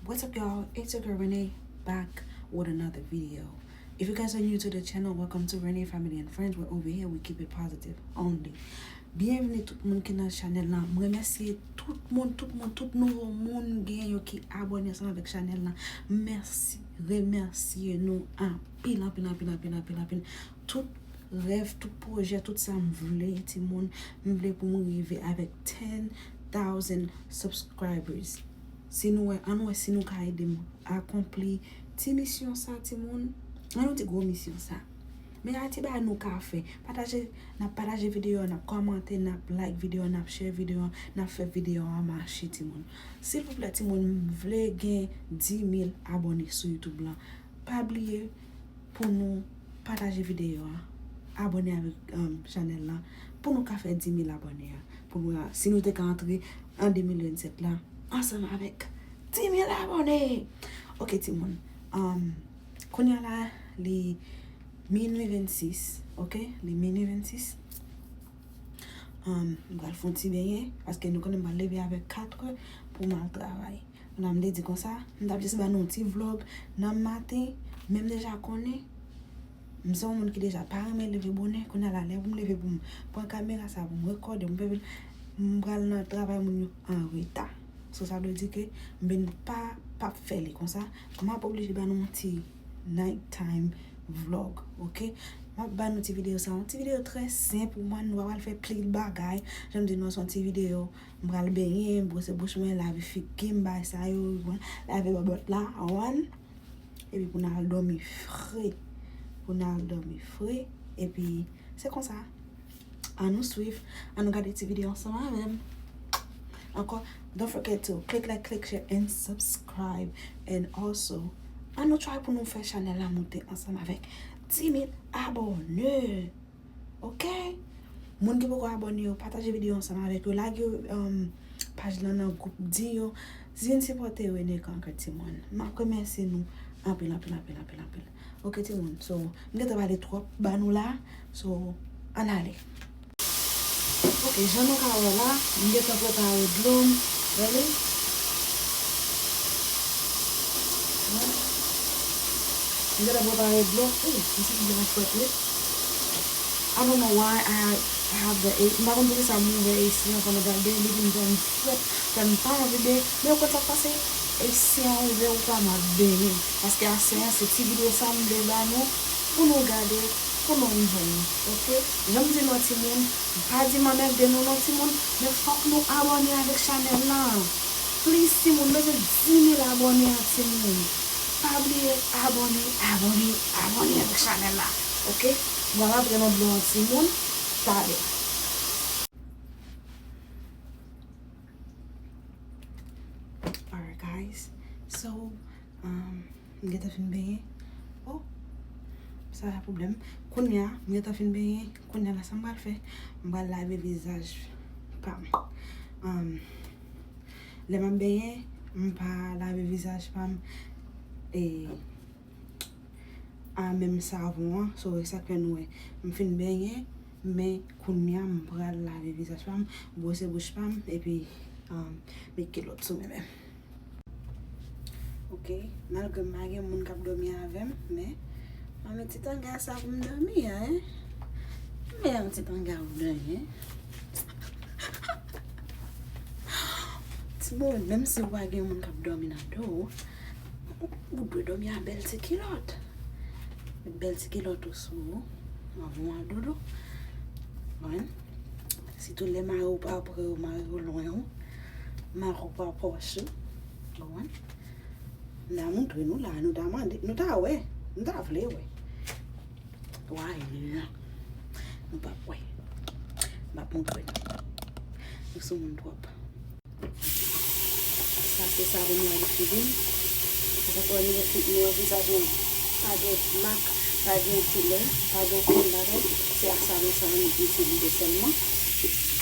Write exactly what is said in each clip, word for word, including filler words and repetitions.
What's up, y'all? It's your girl Renee, back with another video. If you guys are new to the channel, welcome to Renee Family and Friends, where over here we keep it positive only. Byenvini tout moun ki nan chanèl la. M remèsye tout moun, tout moun, tout nouvo moun gen yo ki abòne ansanm avèk chanèl la. Mèsi, remèsye nou anpil, anpil, anpil, anpil, anpil, anpil. Tout rèv, tout pwojè, tout sa m vle, timoun, m vle pou m rive avèk ten thousand subscribers. Si nou wè, ann wè si nou ka ede m akonpli ti misyon sa, timoun. Ann nou di gwo misyon sa. Men a ti bagay nou ka fè. Pataje, n ap pataje videyo a, n ap kòmante, n ap like videyo a, n ap share videyo a, n ap fè videyo a mache, timoun. Silvouplè, timoun, m vle gen dis mil abòne sou YouTube lan. Pa bliye pou nou pataje videyo a, abòne avèk, um, chanèl la, pou nou ka fè dis mil abòne a. Pou nou, si nou te ka antre an de mil vennsèt la, ansanm avèk dis mil abòne. Ok, timoun. Um, kounye a la, li minui vennsis, ok? Li minui vennsis. Um, m pral fè yon ti benyen, paske nou konnen m pral leve avèk kat è pou m al travay. Kounye a m te di konsa, m t ap jis ba nou yon ti vlog nan maten, men m deja konnen, m se yon moun ki deja pa renmen leve bonè, kounye a la, lè pou m leve pou m pran kamera sa, pou m rekòde, m fè, m pral nan travay moun yo an reta. So, sa vle di ke m vin pa, p ap fè li konsa. M ap oblije ba nou yon ti night time vlog, ok? M ap ba nou ti videyo sa, yon ti videyo trè senp, ou konprann, nou pa pral fè pil bagay. Jan m di nou, se yon ti videyo, m pral benyen, m bwose bouch mwen, lave figi m, bagay sa yo, ou konprann, lave bòbòt la, ou konprann? Epi pou n al dòmi fre. Pou n al dòmi fre. Epi, se konsa. Ann nou swiv. Ann nou gade ti videyo ansanm avè m. Ankò, don't forget to click like, click, share, and subscribe. And also, ann nou try pou nou fè chanèl la monte ansanm avèk dis mil abòne. Ok? Moun ki poko abòne yo, pataje videyo ansanm avèk yo. Lage, um, paj lan nan gwoup, di yo, vin sipòte Renee Conquer, timoun. M ap remèsye nou anpil, anpil, anpil, anpil, anpil. Ok, timoun. So, m gentan pale twòp ba nou la. So, ann ale. Ok, jan nou ka wè la, m gentan prepare dlo m. Ready? M gentan prepare dlo. Ooh, m santi dlo an frèt, wi. I don't know why I have the A C. M pa konn poukisa m ouvè A C an pandan m pral benyen, li vin fè m frèt, fè m pa anvi benyen. Men ou konn sa k pase? A C an ouvè ou pa, m ap benyen. Paske aswè an, se ti videyo sa m vle ba nou, pou nou gade, pou nou enjoy, ok? Jan m di nou, timoun, pa di m anmède nou non, timoun, men fòk nou abòne avèk chanèl lan. Please, timoun, bezwen dis mil abòne a, timoun. Pa bliye abòne, abòne, abòne avèk chanèl la, ok? M pral antre nan dlo an, timoun, talè. Alright, guys. So, um, m gentan fin benyen. Oh, sa pa pwoblèm. Kounye a, m gentan fin benyen. Kounye a la, sa m pral fè? M pral lave vizaj pa m. Um, lè m ap benyen, m pa lave vizaj pa m e a menm savon an. So, e sa k fè nou wè m fin benyen, men kounye a, m pral lave vizaj pa m, bwose bouch pa m, epi, um, met kilòt sou men m. Ok, malgre m pa gen moun k ap dòmi avè m, men m ap met ti tanga sa pou m dòmi a, en. Men yon ti tanga ou genyen. Timoun, menm si w pa gen moun k ap dòmi nan do w, ou dwe dòmi ak bèl ti kilòt. Met bèl ti kilòt ou sou ou, anvan w al dodo. Konprann? Sitou lè mari w pa pre w, mari w lwen w, mari w pa pwòch ou. Konprann? M ta montre nou la, nou ta mande, nou ta wè, nou ta vle wè. Why? Nou p ap wè. M ap montre nou. Nou sou moun twòp. Sa se savon m lave figi m. Sa fè nou wè fi-, nou wè vizaj mwen pa gen mak, pa gen koulè, pa gen okenn bagay. Se ak savon sa a m itilize sèlman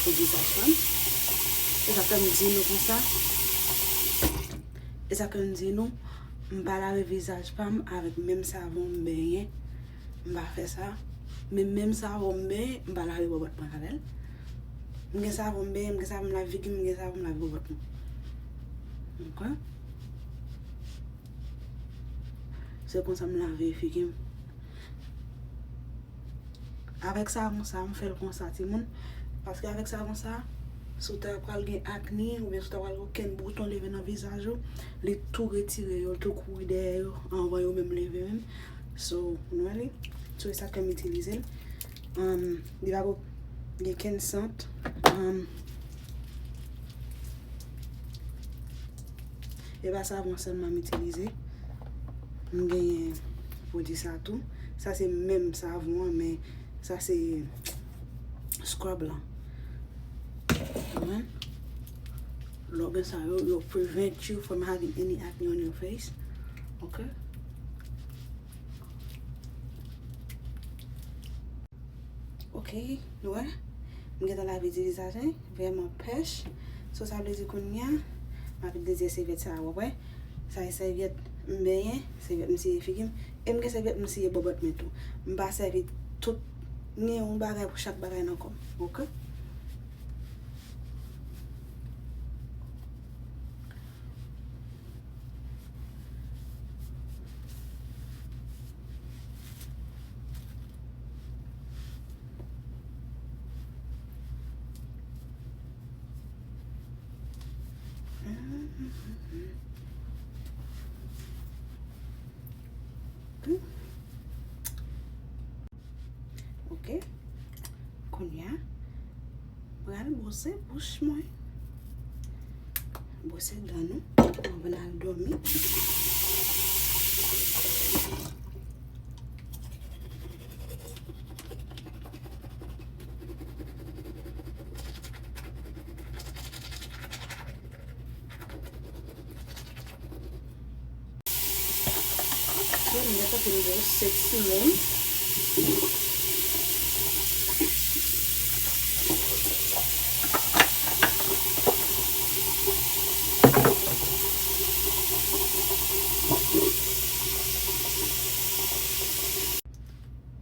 pou vizaj pa m. Se sa fè m di nou konsa. E sa ke m di nou, m pa lave vizaj pa m avèk menm savon m benyen. M pa fè sa. Men menm savon m benyen, m pa lave bòbòt mwen avè l. M gen savon m benyen, m gen savon m lave figi m, m gen savon m lave bòbòt mwen. Ok? Se konsa m lave figi m. Avèk savon sa, m fè l konsa, timoun. Paske avèk savon sa, si w ta pral gen akne, oubyen si w ta pral gen okenn bouton leve nan vizaj ou, li tou retire yo, l tou kouri dèyè yo, anvan yo menm leve menm. So, nou wè li? So, e sa k fè m itilize l. Um, li pa gen okenn sant. Um, e pa savon sèlman m itilize. M genyen pwodui sa tou. Sa se menm savon an, men sa se scrub lan. Konprann? Lè w gen sa yo, yo prevent you from having any acne on your face. Ok? Ok, nou wè? M gentan lave ti vizaj mwen, vrèman pèch. So, sa vle di kounye a, m ap itilize sèvyèt sa a, w ap wè? Sa e sèvyèt m benyen, sèvyèt m siye figi m, e m gen sèvyèt m siye bòbòt mwen tou. M pa sèvi tout, m gen yon bagay pou chak bagay nan kò m, ok? Ok. Kounye a, pral bwose bouch mwen. Bwose dan nou anvan n al dòmi. So, m gentan fin bwose, timoun.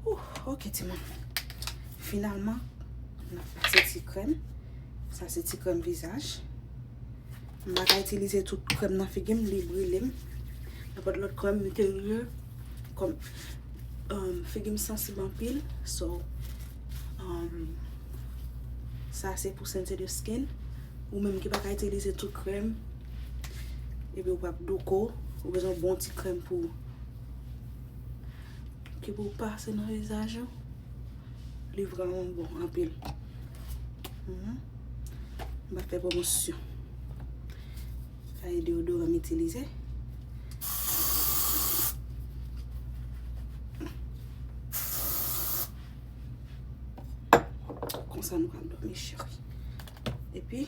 Ouh, ok, timoun. Finalman, n ap pase ti krèm. Sa se ti krèm vizaj. M pa ka itilize tout krèm nan figi m, li brile m. Nenpòt lòt krèm m te rye, kòm, um, figi m sansib anpil. So, um, sa se pou sensitive skin. Ou menm ki pa ka itilize tout krèm, epi ou p ap douko, ou bezwen bon ti krèm pou ki pou pase nan vizaj ou, li vrèman bon anpil. Mhm. M pa fè pwomosyon. Sa e deodoran m itilize. Konsa nou pral dòmi, cheri. Epi,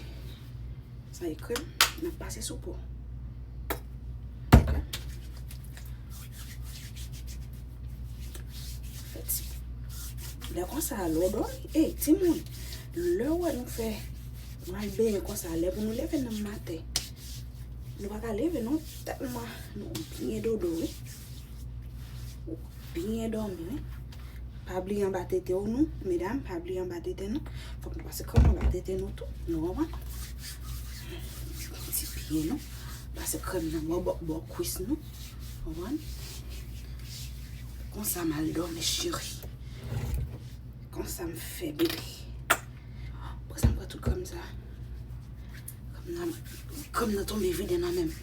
sa e krèm, n ap pase sou po. Ok? Fè ti. Lè konsa, lè w dòmi, ey, timoun, lè w wè nou fè, nou al benyen konsa, lè pou nou leve nan maten, nou pa ka leve non, tèlman nou byen dodo, wi. Ou byen dòmi, wi. Pa bliye anba tete w non, medam, pa bliye anba tete nou. Fòk nou pase krèm anba tete nou tou, nou konprann? Ti pye nou, pase krèm nan bò, bò, bò kwis nou, konprann? Konsa m al dòmi, cheri. Konsa m fè, bebe. Prezan m pran tout krèm sa. Krèm nan, krèm nan tonbe vide nan men m.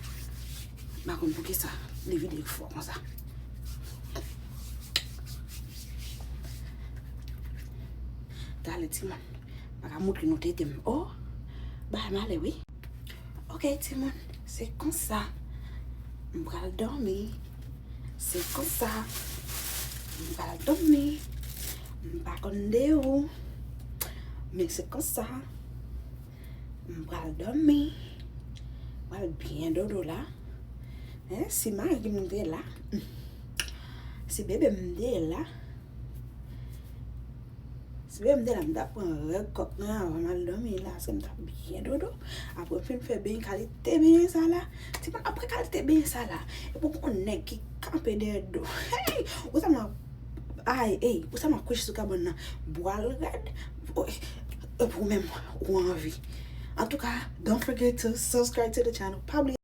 M pa konn poukisa li vide fò konsa. Talè timoun. Pa ka montre nou tete m. Oh, bay malè wi. Ok, timoun, se konsa. M pral dòmi. Se konsa. M pral dòmi. M pa konn de ou. Men se konsa. M pral dòmi. M pral byen dodo la. Eh, si mari m te la. Si bebe m te la. Si bebe m te la, m t ap pran règ kòk nan anvan m al dòmi la, paske m t ap byen dodo. Apre m fin fè benyen, kalite benyen sa la. Timoun, apre kalite benyen sa la, epi w gon nèg ki kanpe dèyè do. Hey! Ou sèlman, ay, ey, ou sèlman kouche sou kabann nan. Bwa l rèd. Epi ou menm, ou anvi. Antouka, don't forget to subscribe to the channel. Pa bliye